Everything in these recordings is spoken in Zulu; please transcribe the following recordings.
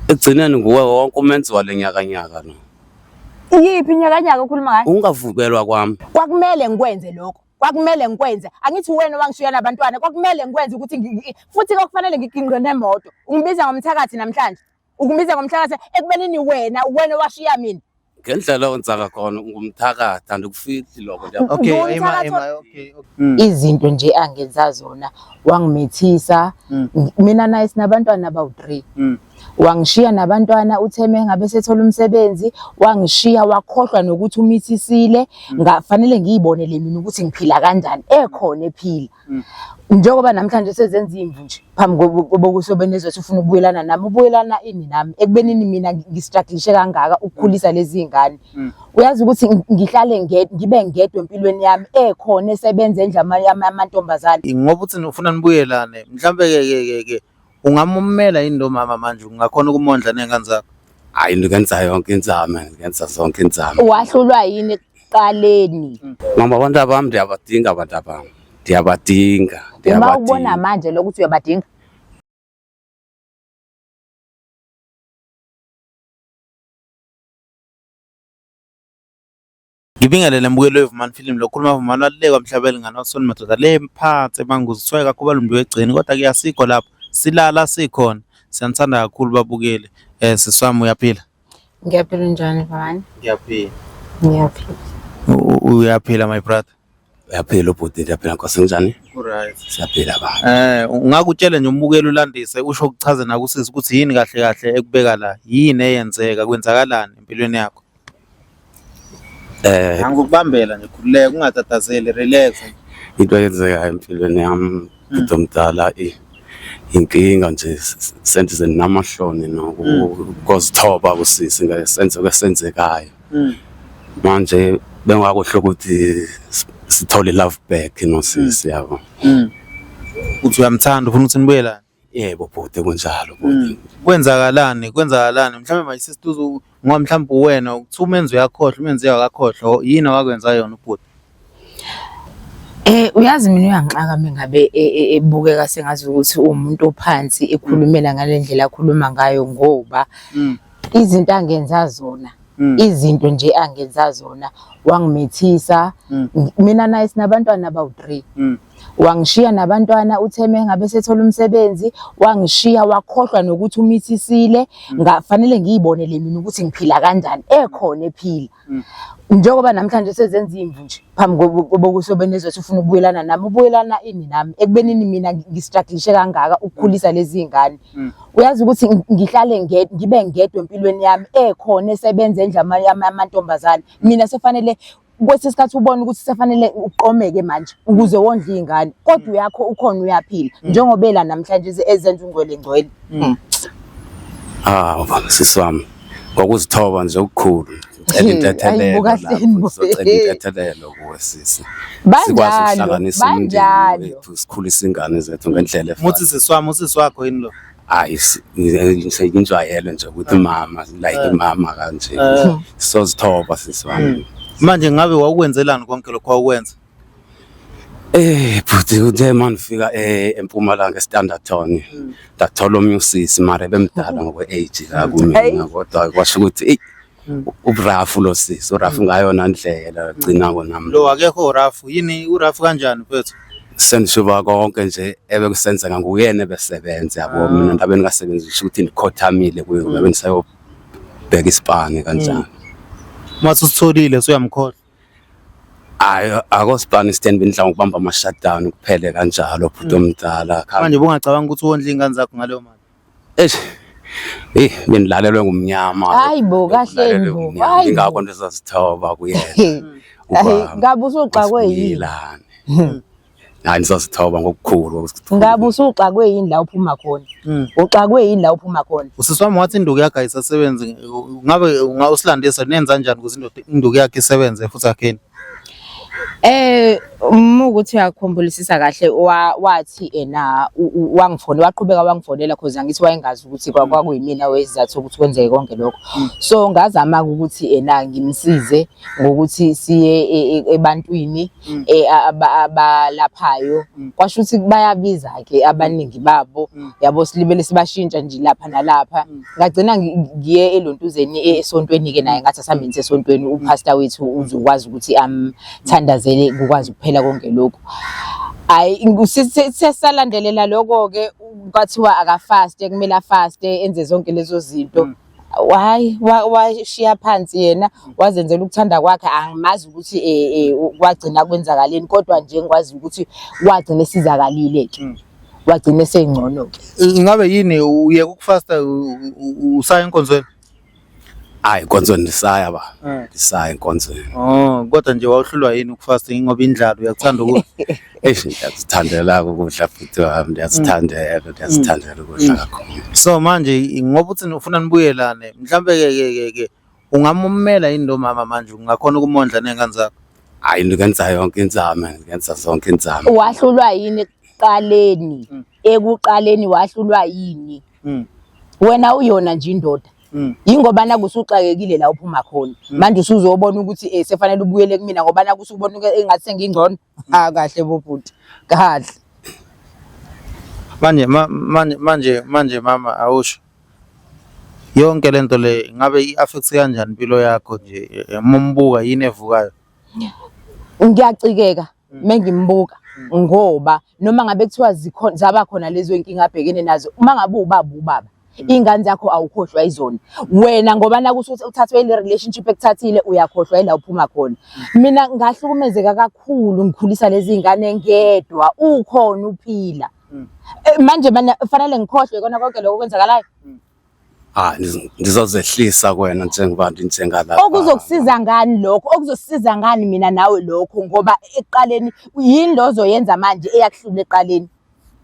Ekugcineni nguwe wonke umenzi wale nyakanyaka lo. Iyiphi inyakanyaka okhuluma ngayo? Ungavukelwa kwami. Kwakumele ngikwenze lokho. Kwakumele ngikwenze. Angithi wena owangishiya nabantwana, kwakumele ngikwenze ukuthi futhi kwakufanele ngigingqe nemoto. Ungibiza ngomthakathi namhlanje. Ungibiza ngomthakathi ekubeni wena, wena owashiya mina. Ngendlela owenza ngakhona ungumthakathi andikufihli lokho nje. Okay, Ngumthakathi ema ema okay. okay. Izinto nje angenza zona wangimithisa. Mina naye sinabantwana abawu-3. Wangishiya nabantwana utheme ngabe sethola umsebenzi, wangishiya wakhohlwa nokuthi umithisile, ngafanele ngiyibonele mina ukuthi ngiphila kanjani ekhona ephila. Njengoba namhlanje sezenza imvu nje phambi kobuso benezwe ufuna ukubuyelana nami, ubuyelana ini nami ekubenini mina ngistrugglishe kangaka ukukhulisa lezi ngane. Uyazi ukuthi ngihlale ngibe ngedwa empilweni yami ekhona esebenza endlu amantombazane. Ngoba uthi ufuna nibuyelane, mhlambe ke ke ke ke ungamumela yini lo mama manje ungakhona ukumondla ney'ngane zakho? Hayi ngingenza yonke inzame, ngingenza zonke inzame. Wahlulwa yini ekuqaleni? Mama abantu abami ndiyabadinga abantu abami. Ndiyabadinga, Uma ndiyabadinga. ubona manje lokuthi uyabadinga. Ngibingelele mbukeli weVumani Film lo khuluma Vumani walulekwa mhlaba elingana wasona madoda le mphansi emanguzi kuthiwa kakhulu balumbi wegcini kodwa ke asikho lapho silala sikhona siyanithanda kakhulu babukeli eh sisi wami uyaphila? Ngiyaphila njani Vumani? Ngiyaphila. Ngiyaphila. Uyaphila my brother? Uyaphila ubhuti, ndiyaphila Nkosi njani? Right. Siyaphila baba. Ungakutshela nje umbukeli ulandise usho ukuchaze nakusisi ukuthi yini kahle kahle ekubeka la, yini eyenzeka, kwenzakalani empilweni yakho? Angikubambela nje khululeka ungatatazeli relax. Into eyenzekayo empilweni yami bhuti omdala inkinga nje sendize namahloni nokozithoba kusisi ngesenzo esenzekayo. Manje bengakuhle ukuthi sithole love back nosisi yabo. Uthi uyamthanda ufuna ukuthi nibuyelane? Yebo bhuti kunjalo bhuti. Kwenzakalani? Kwenzakalani? Mhlawumbe my sister uzo ngoba mhlawumbe uwena ukuthiwa umenzi uyakhohlwa, umenzi akakhohlwa, yini owakwenza yona ubhuti? Uyazi mina uyangixaka mengabe ebukeka sengathi ukuthi uwumuntu ophansi ekhulumela ngale ndlela akhuluma ngayo ngoba izinto angenza zona, izinto nje angenza zona wangimithisa. Mina naye sinabantwana abawu-3. Wangishiya nabantwana utheme ngabe sethola umsebenzi, wangishiya wakhohlwa nokuthi umithisile, ngafanele ngiyibonele mina ukuthi ngiphila kanjani ekhona ephila. Njengoba namhlanje sezenza imvu nje phambi kobuso benezwe ufuna ukubuyelana nami, ubuyelana ini nami ekubenini mina ngistrugglishe kangaka ukukhulisa lezi ngane. Uyazi ukuthi ngihlale ngibe ngedwa empilweni yami ekhona esebenza endlu amantombazane. Mina sefanele kwesinye isikhathi ubone ukuthi sefanele uqomeke manje ukuze wondle iy'ngane kodwa uyakho ukhona uyaphila njengoba ela namhlanje ezenza ungcwele ngcwele. Ah sisi wami ngokuzithoba nje okukhulu ngicela intethelelo Ayibo, kahleni bo. ngizocela intethelelo kuwe sisi. Sikwazi Banjalo, ukuhlanganisa umndeni banjalo. wethu sikhulise ingane zethu ngendlela Muthi efanele. sisi wami usisi wakho yini lo? Hayi sengijwayele nje ukuthi mama like mama kanje. Sozithoba sisi wami. Manje ngabe wawukwenzelani konke lokho wawukwenza? Bhuti uthe manifika eMpumalanga eStanderton ndathola omnye usisi mara ebemdala ngokwe age la kumina kodwa kwasho ukuthi eyi urafu lo sisi urafu ngayona ndlela gcina nami. Lo akekho urafu yini urafu kanjani mfethu? Sendishuba konke nje ebekusenzeka nguyena ebesebenza yabo mina ndabe ningasebenzi kusho ukuthi ndikhothamile kuye ngabe nisayobheka isipani kanjani. Mase usitholile usuyamkhohlwa. Hayi akosipani stand bendidla ngokubamba ama shutdown kuphele kanjalo bhuti omdala. Manje bungacabanga ukuthi wondle ingane zakho ngaleyo mali? Eish. Eh bendilalelwe ngumnyama. Hayi bo, kahleni bo, hayi bo. Ingakho ndizazithoba kuyena. Hayi, ngabe usuxakwe yini? Sibuyelane. Hayi ndizazithoba ngokukhulu. Ngabe usuxakwe yini la uphuma khona? Uxakwe yini la uphuma khona? Usisi wami wathi induku yakhe ayisasebenzi. Ngabe ungawusilandisa nenza kanjani ukuze induku yakhe isebenze futhi akheni? Uma ukuthi uyakhumbulisisa kahle wathi ena wangifonela, waqhubeka wangifonela cause angithi wayengazi ukuthi kwakuyimina wesizathu sokuthi kwenzeke konke lokho. So ngazama ukuthi ena ngimsize ngokuthi siye ebantwini abalaphayo. Kwasho ukuthi bayabiza ke abaningi babo, yabo, silibele sibashintsha nje lapha nalapha. Ngagcina ngiye elontuzeni esontweni ke naye, ngathi asihambeni esontweni, upastor wethu uzokwazi ukuthi amthandazele kukwazi ukuphela konke lokhu. Hayi, sesalandelela lokho ke, kwathiwa akafaste, kumele afaste, enze zonke lezo zinto. Hayi, washiya phansi yena, wazenzela ukuthanda kwakhe. Angimazi ukuthi kwagcina kwenzakaleni, kodwa nje ngikwazi ukuthi wagcina esizakalile ke, wagcina esengcono ke. Ingabe yini uyeka ukufasta, usaya enkonzweni? Hayi, enkonzweni ndisaya ba, ndisaya enkonzweni. Oh, kodwa nje wawuhlulwa yini ukufasta ngoba indlala uyakuthanda ukudla? Eish, ngiyazithandela ukudla futhi wami, ndiyazithandela, ndiyazithandela ukudla kakhulu. So manje ngoba uthi ufuna nibuyelane, mhlambe ke ungamumela yini lo mama manje, ungakhona ukumondla ney'ngane zakho? Hayi, ngingenza yonke inzame, ngingenza zonke inzame. Wahlulwa yini ekuqaleni? Ekuqaleni wahlulwa yini? Wena uyona nje indoda. Yingoba naku usuxakekile la uphuma khona. Manje usuzobona ukuthi sefanele ubuyele kumina ngoba naku usubona engathi sengingcono. Ha, kahle bobhuti. Kahle. Manje manje mama, awusho. Yonke lento le ngabe i-affect kanjani impilo yakho nje, uma umbuka yini evukayo? Ngiyacikeka mengimbuka ngoba noma ngabe kuthiwa zikhona, zaba khona lezo inkinga abhekene nazo, uma ngabe ubaba, ubaba iy'ngane zakho awukhohlwa izona wena, ngoba naku uthathwe ile relationship ekuthathile, uyakhohlwa ila uphuma khona. Mina ngahlukumezeka kakhulu ngikhulisa lezi ngane ngedwa, ukhona uphila. Manje mana fanele ngikhohlwe kona konke lokho okwenzakalayo? Ah, ndizozehlisa kuwena njengoba ndinjengalapha. Okuzokusiza ngani lokho? Okuzosiza ngani mina nawe lokho? Ngoba ekuqaleni yini lo ozoyenza manje eyakuhlula ekuqaleni?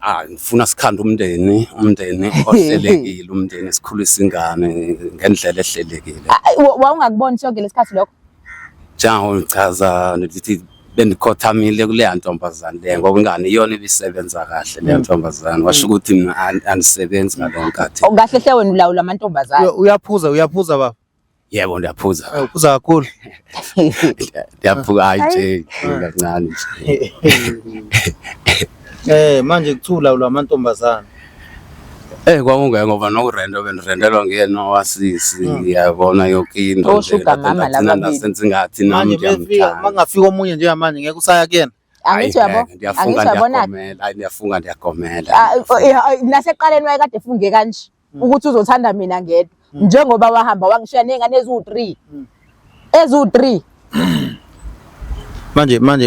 Ah, ngifuna sikhande umndeni, umndeni ohlelekile, umndeni sikhulisa ingane ngendlela ehlelekile. Ah, wawungakuboni sonke lesikhathi lokho? Njengoba ngichaza ngithi bendikhothamile kuleya ntombazane le ngoba ingane iyona ibisebenza kahle leya ntombazane, washo ukuthi mina andisebenzi ngaleyo nkathi. Oh, kahle hle wena ulawula amantombazane. Uyaphuza, uyaphuza baba? Yebo, ndiyaphuza. Uphuza kakhulu? Ndiyaphuza, hayi nje kancane nje. Manje kuthiwa ulawula amantombazane. Kwakungeke ngoba nokurenta bendirentelwa nguyena owasisi, yabona yonke into nje. Osugar mama Ndagcina laba ndasenza ingathi nami Manje befika ndiyamthanda. mangafika omunye njengamanje ngeke usaya kuyena. Angithi uyabo? Hayi, ndiyafunga, Angithi uyabona? ndiyagomela. Hayi, ndiyafunga, ndiyagomela. Ah, nasekuqaleni wayekade efunge kanje ukuthi uzothanda mina ngedwa, njengoba wahamba wangishiya ney'ngane eziwu-3, eziwu-3.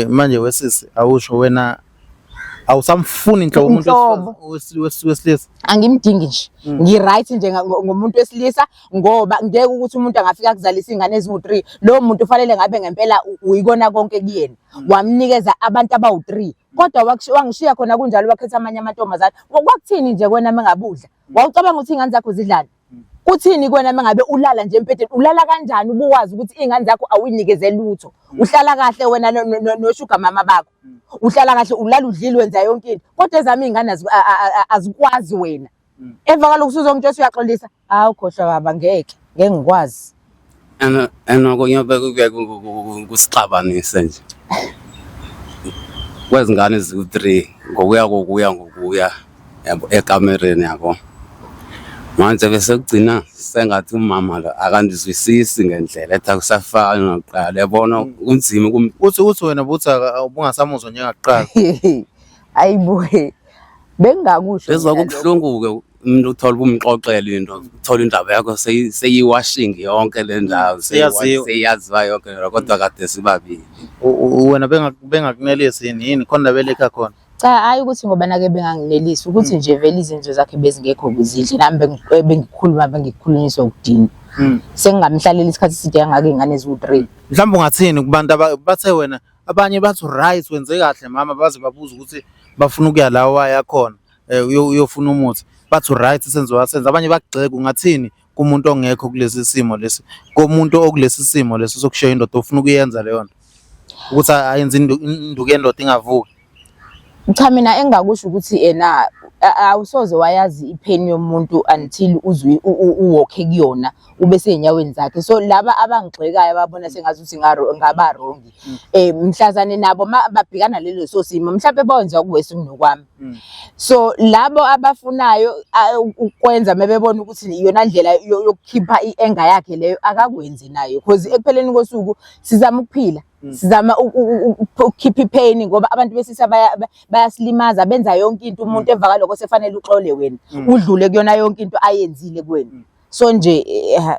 Manje wesisi, awusho wena awusamfuni inhlobo umuntu Nhlobo. wesilisa? Angimdingi nje, ngi-right nje ngomuntu wesilisa, ngoba ngeke ukuthi umuntu angafika akuzalisa iy'ngane eziwu-3, lowo muntu ufanele ngabe ngempela uyikona konke kuyena. Wamnikeza abantu abawu-3, kodwa wangishiya khona kunjalo, wakhetha amanye amantombazane. Kwakuthini nje kwena mengabudla? Wawucabanga ukuthi iy'ngane zakho zidlani? Kuthini kwena mengabe ulala nje empedeni? Ulala kanjani ubuwazi ukuthi iy'ngane zakho awuyinikeze lutho? Uhlala kahle wena noshuga mama bakho, uhlala kahle, ulala udlile, wenza yonke into, kodwa ezami iy'ngane azikwazi wena. Emva kwalokhu usuzongitshela ukuthi uyaxolisa. Hawu, khohlwa baba, ngeke ngeke ngikwazi. And okunye bekuke kusixabanise nje kwezingane eziwu-3, ngokuya kokuya ngokuya yabo ekamereni yabo, manje bese kugcina sengathi umama lo akandizwisisi ngendlela ethi akusafani nakuqala, yabona, kunzima Uthi wena buthi ubungasamuzwa njengakuqala. Hayibo, bengingakusho Bezwa mina lokho. kubuhlungu-ke umuntu uthola ubumxoxela into, uthola indaba yakho seyiwashing yonke le ndawo, Seyaziwa. seyaziwa yonke le ndawo, kodwa kade sibabili. Wena bengakunelisi yini, yini khona la belekha khona? Cha, hayi ukuthi ngoba nake benganginelisi, ukuthi nje vele izinto zakhe bezingekho zinhle, nami bengikhuluma bengikukhulunyiswa ukudina. Sengingamhlalela isikhathi eside kangaka iy'ngane eziwu-3. Mhlawumbe ungathini kubantu bathe wena, abanye bathi right, wenze kahle mama, baze babuza ukuthi bafuna ukuya la waya khona, uyofuna umuthi, bathi right senze wasenza, abanye bakugxeka. Ungathini kumuntu ongekho kulesi simo lesi, komuntu okulesi simo lesi sokushiya indoda ofuna ukuyenza leyo nto? Ukuthi ayenze induku yendoda ingavuki. Cha, mina engingakusho ukuthi ena awusoze wayazi ipain yomuntu until uzwe uwalke kuyona, ube sey'nyaweni zakhe. So laba abangigxekayo ababona sengazuthi ngaba wrong, mhlazane nabo babhekana lelo simo, mhlawumbe bawenza kuwesi kunokwami. So labo abafunayo ukwenza, mebebona ukuthi iyona ndlela yokukhipha i-anger yakhe leyo, akakwenzi nayo, because ekupheleni kosuku sizama ukuphila, sizama ukukhipha ipain, ngoba abantu besilisa bayasilimaza, benza yonke into umuntu. Emva kalokho sefanele uxole wena, udlule kuyona yonke into ayenzile kuwena. So nje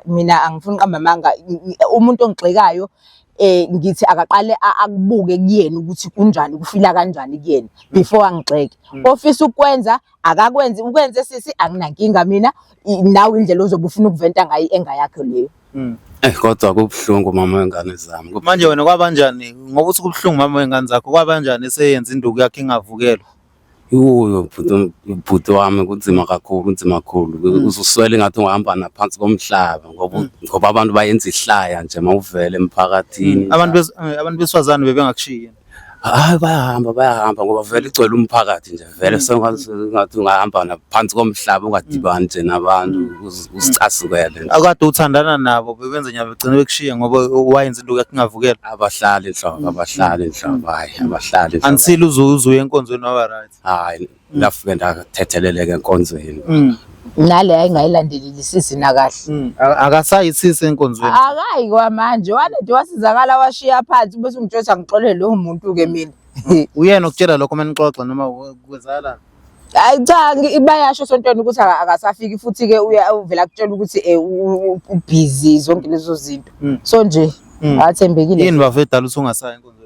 mina angifuni uqamba amanga. Umuntu ongigxekayo, ngithi akaqale akubuke kuyena ukuthi kunjani, kufila kanjani kuyena before angigxeke. Ofisa ukwenza akakwenzi, ukwenze sisi, anginankinga mina. Nawe indlela ozobe ufuna ukuventa ngayo i-anger yakho leyo. Kodwa kubuhlungu, mama wengane zami. Manje wena kwabanjani, ngoba uthi kubuhlungu mama wengane zakho, kwabanjani eseyenza induku yakhe ingavukelwa? Yuyo bhuti, bhuti wami, kunzima kakhulu, kunzima kakhulu. Uzuswele ngathi ungahamba naphansi komhlaba, ngoba abantu bayenza ihlaya nje mawuvela emphakathini. Abantu besifazane bebengakushiyi yini? Hayi, bayahamba, bayahamba, ngoba vele igcwele umphakathi nje vele. Sengathi ungahamba naphansi komhlaba, ungadibani nje nabantu, uzicasukele nje. Akade uthandana nabo bebenza nyama, begcine bekushiya ngoba wayenza induku yakhe ingavukelwa? Abahlali nhlobo, abahlali nhlobo, hayi, abahlali nhlobo. Until uze uye enkonzweni waba right? Hayi, ndafike ndathetheleleka enkonzweni. Nale ayingayilandelelisisi nakahle. Akasayisisi enkonzweni? Akayi kwamanje, walede wasizakala, washiya phansi, bese ungitshela ukuthi angixolele lowo muntu-ke mina. Uyena okutshela lokho manixoxa noma kwenzakalani? Hayi cha, bayasho esontweni ukuthi akasafiki futhi-ke, uvela akutshela ukuthi ubhizi, zonke lezo zinto. So nje athembekile. Yini bafo edala ukuthi ungasayi enkonzweni?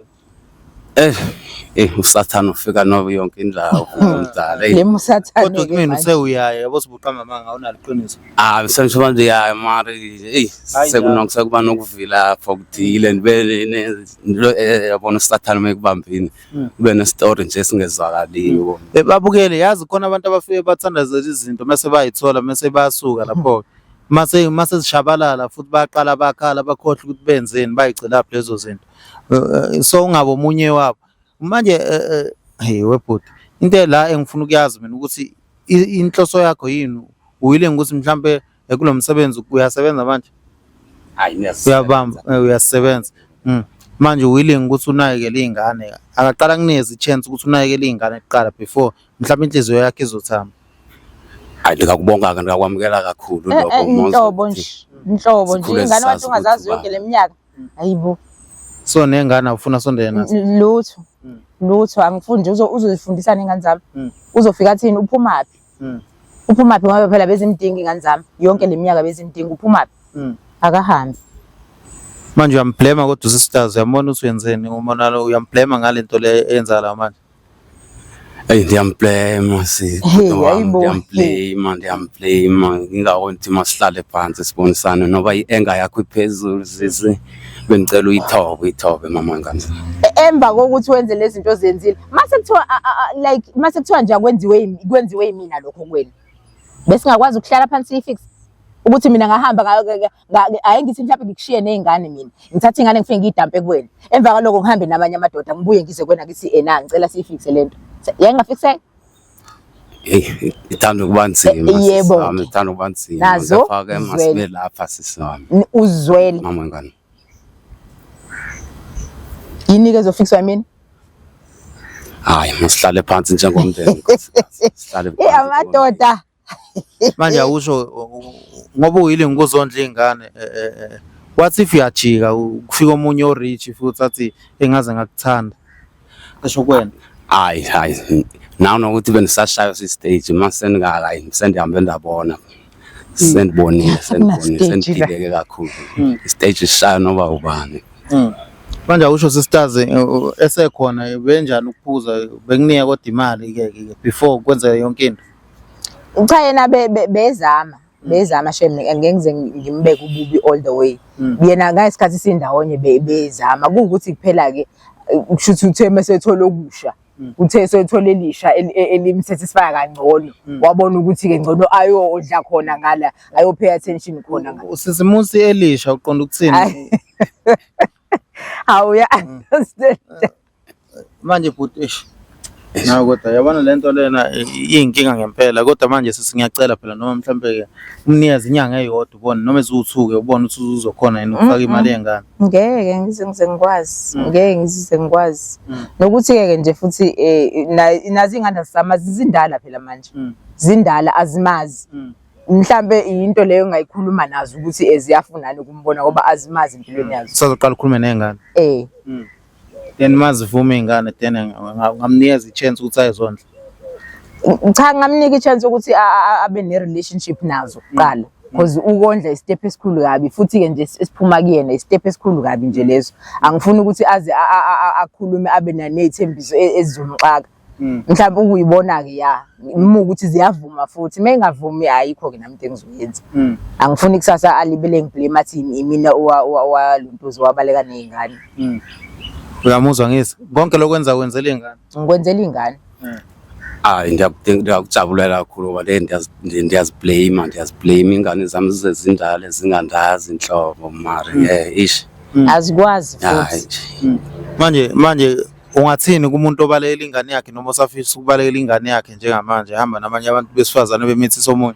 Usathane ufika nobe yonke indawo, umdala. Le musathane. Kodwa kumina uthe uyaya, yabo, sibuqamba amanga, awunalo iqiniso. Ah, sengisho manje ya mari, hey, Hayi. Sekunok sekuba nokuvilapha okuthile, ndibe yabona usathane mekubambini, ube nestory nje esingezwakaliyo. Babukele, yazi khona abantu abafike bathandazela izinto mase bayithola, mase bayasuka lapho mase zishabalala futhi, bayaqala bakhala, bakhohlwa ukuthi benzeni, bayigcinaphi lezo zinto. So ungabe omunye wabo manje. Hey webhuti, into la engifuna ukuyazi mina ukuthi inhloso yakho yini, uyile ukuthi mhlambe kulo msebenzi uyasebenza manje? Hayi, ngiyasebenza. Uyabamba, uyasebenza. Manje willing ukuthi unakekele iy'ngane? Akaqala kunikeze i-chance ukuthi unakekele iy'ngane kuqala before mhlawumbe inhliziyo yakho izothamba. Hayi, ndingakubonga-ke, ndingakwamukela kakhulu lokho, Monzo, Inhlobo ukuthi nje, inhlobo nje. sikhule Ingane wathi sisazi ungazazi ukuthi yonke le minyaka, hayibo. So nengane awufuna sondele nazo? Lutho, lutho, angifuni nje. Uzozifundisa ney'ngane zami? Uzofika athini? Uphumaphi? Uphumaphi? Ngoba phela bezimdinga iy'ngane zami yonke le minyaka, bezimdinga. Uphumaphi? Akahambi. Manje uyamblema kodwa usisters, uyambona ukuthi wenzeni umonalo, uyamblema ngale nto le eyenzakala manje? Eyi, ndiyamblema si Hey, wami, hayibo. ndiyamblema, ndiyamblema. Ingako ngithi masihlale phansi sibonisane, noba i-anger yakho iphezulu sisi, bengicela uyithobe, uyithobe, mama wengane. Emva kokuthi wenze lezi zinto ozenzile, mase kuthiwa like mase kuthiwa nje akwenziwe kwenziwe yimina lokho kwenu, besingakwazi ukuhlala phansi siyifix ukuthi mina ngahamba ayi, ngithi mhlawumbe ngikushiye ney'ngane, mina ngithathe iy'ngane ngifike ngiyidampe kuwena, emva kwaloko ngihambe namanye amadoda, ngibuye ngize kuwena ngithi ena ngicela siyifixe le nto, yayingafikseka? Eyi, ithanda ukuba nzima. Yebo. Sisi wami, ithanda ukuba nzima. Nazo Kepha-ke uzwele. masibe lapha, sisi wami. Uzwele. Mama wengane. Yini-ke ezofikswa yimina? Hayi, masihlale phansi njengomndeni, nkosikazi. Sihlale phansi. Amadoda. Manje awusho, ngoba uyile ngikuzondla iy'ngane, what if uyajika, kufika omunye o-rich futhi athi engaze ngakuthanda, esho kuwena? Hayi, hayi, naw nokuthi bendisashaywa si-stage, mase ndingala, hayi, sendihambe ndabona, sendibonile, sendibonile. Kuna-stage la. Sendidideke kakhulu. Istage sishaya noba ubani. Manje awusho sisters, esekhona benjani ukuphuza, bekunika kodwa imali ke ke before kwenzeka yonke into? Cha, yena bezama shem, ngeke ngize ngimbeke ububi all the way. Yena ngesikhathi sindawonye bezama, kuwukuthi kuphela ke kusho ukuthi uthe mesethola okusha, uthe sethola elisha elimsatisfya kangcono, wabona ukuthi-ke ngcono ayodla khona ngala, ayo pay attention khona ngala. Usisimusi elisha, uqonda ukuthini? Hayi. Hawu, uya understand. Manje bhuti, eish. Nawe kodwa yabona lento lena iyinkinga ngempela, kodwa manje sisi ngiyacela phela, noma mhlambe ke umnikeze inyanga eyodwa ubone, noma eziwu-2 ke ubone ukuthi uzokhona yini ukufaka imali yengane. Ngeke ngize ngikwazi, ngeke ngize ngikwazi. Nokuthi ke nje futhi nazi ingane azisamazi, zindala phela manje. Zindala, azimazi. Mhlambe into leyo engayikhuluma nazo ukuthi ziyafunani ukumbona ngoba azimazi empilweni yazo. Usazoqala ukhulume ney'ngane? Eh. Then mazivuma iy'ngane, then ngamnikeza i-chance ukuthi ayizondla. Cha, ngamnika i-chance ukuthi abe ne-relationship nazo kuqala. Because ukondla i-step esikhulu kabi, futhi-ke nje esiphuma kuyena i-step esikhulu kabi nje leso. Angifuni ukuthi aze akhulume abe ney'thembiso ezizomxaka. Mhlawumbe ukuyibona-ke ya uma ukuthi ziyavuma, futhi uma ingavumi ayikho-ke nami into engizoyenza. Angifuni kusasa alibele ngi-blame athi imina owaluntuza wabaleka ney'ngane. Uyamuzwa ngisi konke lokwenza kwenzela iy'ngane? Ngikwenzela iy'ngane. Hayi, ndiyakujabulela kakhulu ngoba le ndiyazi-blame, ndiyazi-blame ingane zami zize zindala zingandazi inhlobo, mara ish. Azikwazi hayi futhi. Nje. Manje ungathini kumuntu obalekela ingane yakhe noma osafisa ukubalekela ingane yakhe njengamanje, ehamba namanye abantu besifazane bemithisa omunye?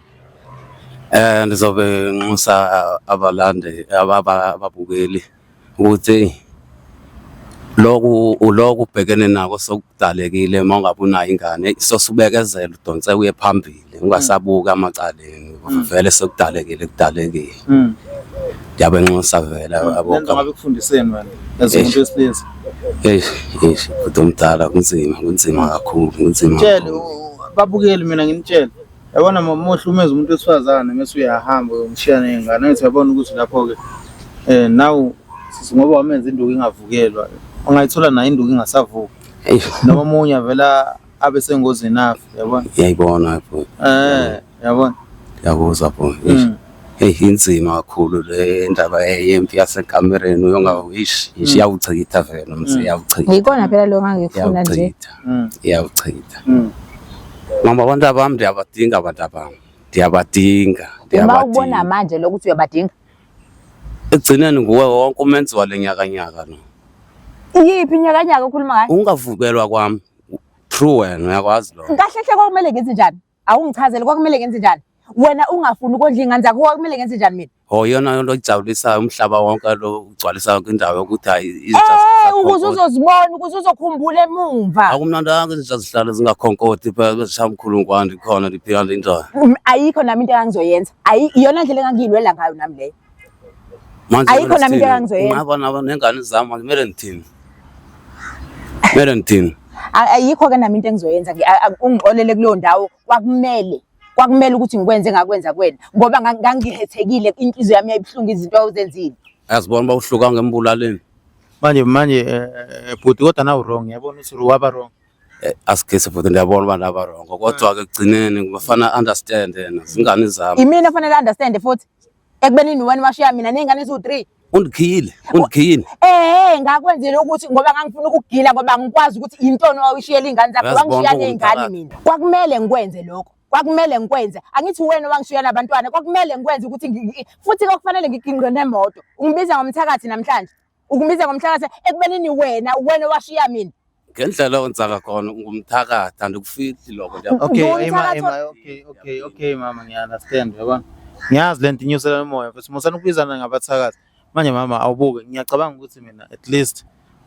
Ndizobe nxusa abalandi ababukeli ukuthi lokhu ubhekene nako sokudalekile. Uma ungabe unayo ingane, sosubekezela, udonse uye phambili, ungasabuki amacaleni, vele sekudalekile, kudalekile. Ndiyabenxusa vele abo. Lento ngabe kufundiseni wena as umuntu wesilisa? Eish, eish, bhuti omdala, kunzima, kunzima kakhulu, kunzima Tshele kakhulu. Babukeli, mina nginitshele, yabona uma uhlumeza umuntu wesifazane mase uyahamba uyomshiya ney'ngane, ngithi uyabona ukuthi lapho-ke nawu sisi, ngoba wamenza induku ingavukelwa, ungayithola nayo induku ingasavuki. Eish. Noma omunye avela abe sengozini afe, yabona. Ngiyayibona bhuti. Yabona. Ngiyakuzwa bhuti. Eish. Hey, inzima kakhulu le ndaba yempi yasekamereni, uyonga ish ish, iyawuchitha vele umzi, iyawuchitha. Ngikona phela lo ngangifuna nje. Iyawuchitha, iyawuchitha. Mama, abantu abami ndiyabadinga, abantu abami ndiyabadinga. Uma Ndiyabadinga. ubona manje lokuthi uyabadinga. Ekugcineni nguwe wonke umenzi wale nyakanyaka lo. Yiphi inyakanyaka okhuluma ngayo? Ungavukelwa kwami true, wena uyakwazi lo. Kahle hle, kwakumele ngenze njani? Awungichazele, kwakumele ngenze njani? Wena ungafuni ukondla iy'ngane zakho, kwakumele ngenze njani mina? Oh, iyona nto ijabulisayo umhlaba wonke lo, ugcwalisa yonke indawo yokuthi hayi, izinja Ukuze uzozibona, ukuze uzokhumbula emumva. Akumnandanga, izinja zihlale zingakhonkoti phela, bezishaya umkhulungwane, ndikhona ndiphila ndinjani. Ayikho nami into engangizoyenza. Iyona ndlela engangiyilwela ngayo nami leyo. Manje Ayikho kumele nami into sithini? engangizoyenza. Ungaba nabo nengane zami manje, kumele ngithini? Kumele ngithini? Ayikho-ke nami into engizoyenza. Ungixolele kuleyo ndawo, kwakumele ukuthi ngikwenze engakwenza kuwena, ngoba ngangihethekile, inhliziyo yami yayibuhlungu izinto owuzenzile. Yazibona uba uhlukanga embulaleni. Manje bhuti, kodwa nawu wrong, yabona ukuthi waba wrong. Asigesi futhi, ndiyabona uba ndaba wrong, kodwa ke ekugcineni bafana understand yena, zingane zami. Imina fanele understand futhi, ekubeni wena washiya mina ney'ngane eziwu-3. Undikhiyile, undikhiyile. Ngakwenzela ukuthi ngoba ngangifuna ukugila, ngoba ngikwazi ukuthi intoni owawishiyela iy'ngane zakho. Uyazibona Wangishiya ney'ngane uwumthakathi. mina. Kwakumele ngikwenze lokho. Kwakumele ngikwenze. Angithi wena wangishiya nabantwana, kwakumele ngikwenze ukuthi futhi kwakufanele ngigingqe nemoto. Ungibiza ngomthakathi namhlanje. Ungibiza ngomthakathi ekubeni ni wena washiya mina. Ngendlela owenza ngakhona ungumthakathi, andikufihli lokho. Okay, Ngumthakathi. Ema, ema, okay mama, ngiya-understand, yabona. Ngiyazi lento inyusela umoya futhi musana ukubizana ngabathakathi. Manje mama, awubuke, ngiyacabanga ukuthi mina at least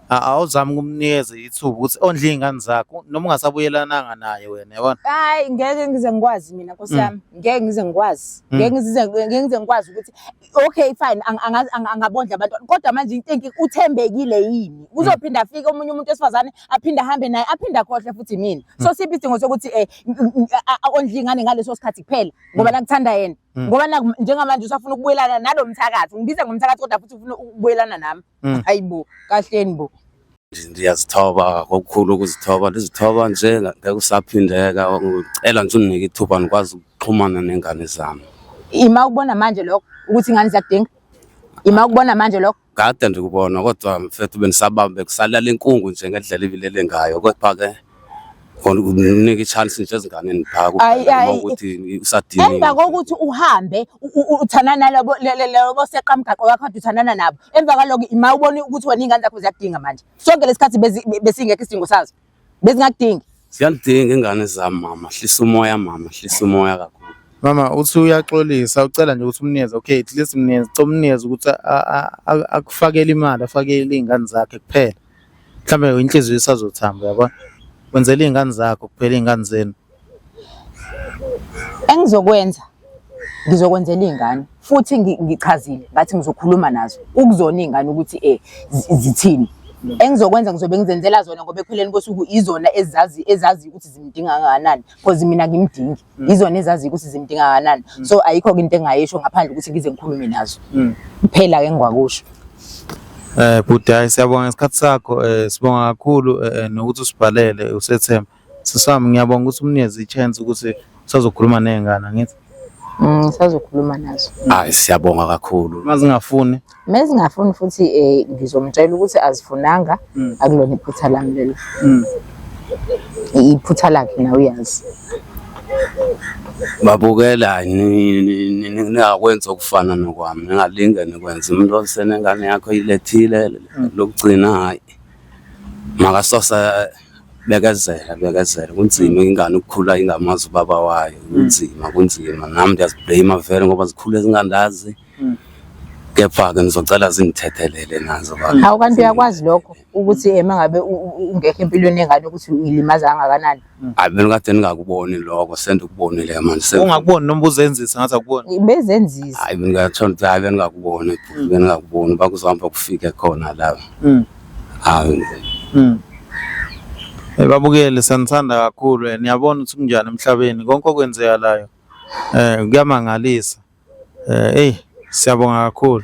awuzami ukumnikeza ithuba ukuthi ondle iy'ngane zakho noma ungasabuyelananga naye wena, yabona. Hayi, ngeke ngize ngikwazi mina, Nkosi yami. Ngeke ngize ngikwazi. Ngeke ngize ngikwazi ukuthi okay fine, angabondla abantwana, kodwa manje into uthembekile yini? Uzophinda afike omunye umuntu wesifazane, aphinde ahambe naye, aphinde akhohle futhi mina. So siphi isidingo sokuthi ondle ingane ngaleso sikhathi kuphela ngoba nakuthanda yena? Ngoba naku njengamanje usafuna ukubuyelana nalo mthakathi. Ngibiza ngomthakathi kodwa futhi ufuna ukubuyelana nami. Hayibo, kahleni bo. Ndiyazithoba kokukhulu ukuzithoba, ndizithoba nje, ngeke usaphindeka. Ngicela nje undinike ithuba ndikwazi ukuxhumana nengane zami. Ima ukubona manje lokho ukuthi ingane ziyakudinga. Ima ukubona manje lokho. Kade ndikubona, kodwa mfethu bendisabambe kusalala inkungu nje ngendlela ibilele ngayo, kodwa ke Khona unika i-chance nje ezinganeni phaa Ayi, kuphela ayi. uma ukuthi usadiniwe. Emva kokuthi uhambe uthandana nalabo labo seqa mgaqo wakho kade uthandana nabo. Emva kwaloko ima ubone ukuthi wena iy'ngane zakho ziyakudinga manje. Sonke lesikhathi besingekho isidingo sazo. Bezingakudingi. Ziyalidinga ingane zami mama, hlisa umoya mama, hlisa umoya kakhulu. Mama uthi uyaxolisa ucela nje ukuthi umnikeze okay at least mnikeze cela umnikeze ukuthi akufakele imali afakele iy'ngane zakhe kuphela. Mhlawumbe inhliziyo isazothamba uyabona. Wenzela iy'ngane zakho kuphela iy'ngane zenu. Engizokwenza ngizokwenzela iy'ngane futhi ngichazile ngathi ngizokhuluma nazo ukuzona iy'ngane ukuthi zithini. Engizokwenza ngizobe ngizenzela zona ngoba ekupheleni kosuku izona ezazi ezazi ukuthi zimdinga kangakanani because mina ngimdingi izona ezazi ukuthi zimdinga kangakanani so ayikho-ke into engingayisho ngaphandle ukuthi ngize ngikhulume nazo kuphela-ke engingwakusho. Bhuti hayi siyabonga ngesikhathi sakho sibonga kakhulu nokuthi usibhalele usethemba. Sisi wami ngiyabonga ukuthi umnikeze i-chance ukuthi usazokhuluma ney'ngane angithi. Ngisazokhuluma nazo. Hayi siyabonga kakhulu. Uma zingafuni Mezingafuni futhi ngizomtshela ukuthi azifunanga akulona iphutha lami lelo. Iphutha lakhe nawe uyazi. Babukela ningakwenzi okufana nokwami, ningalinge nikwenze. Umuntu osenengane yakho oyilethile lokugcina hayi makasosa bekezela bekezela. Kunzima ingane ukukhula ingamazi ubaba wayo, kunzima kunzima. Nami ndiyaziblame vele ngoba zikhule zingandazi. Kepha-ke ngizocela zingithethelele nazo baba. Hawu kanti uyakwazi lokho ukuthi uma ngabe ungekho empilweni yengane ukuthi uyilimaza kangakanani. Hayi bengikade ngingakuboni lokho sendikubonile manje. Ungakuboni noma uzenzisa ngathi akuboni. Bezenzisa. Hayi bengingathanda ukuthi hayi bengingakuboni bhuti bengingakuboni bakuzohamba kufike khona la. Hayi. Babukeli sanithanda kakhulu niyabona ukuthi kunjani emhlabeni konke okwenzekalayo kuyamangalisa. Eyi siyabonga kakhulu.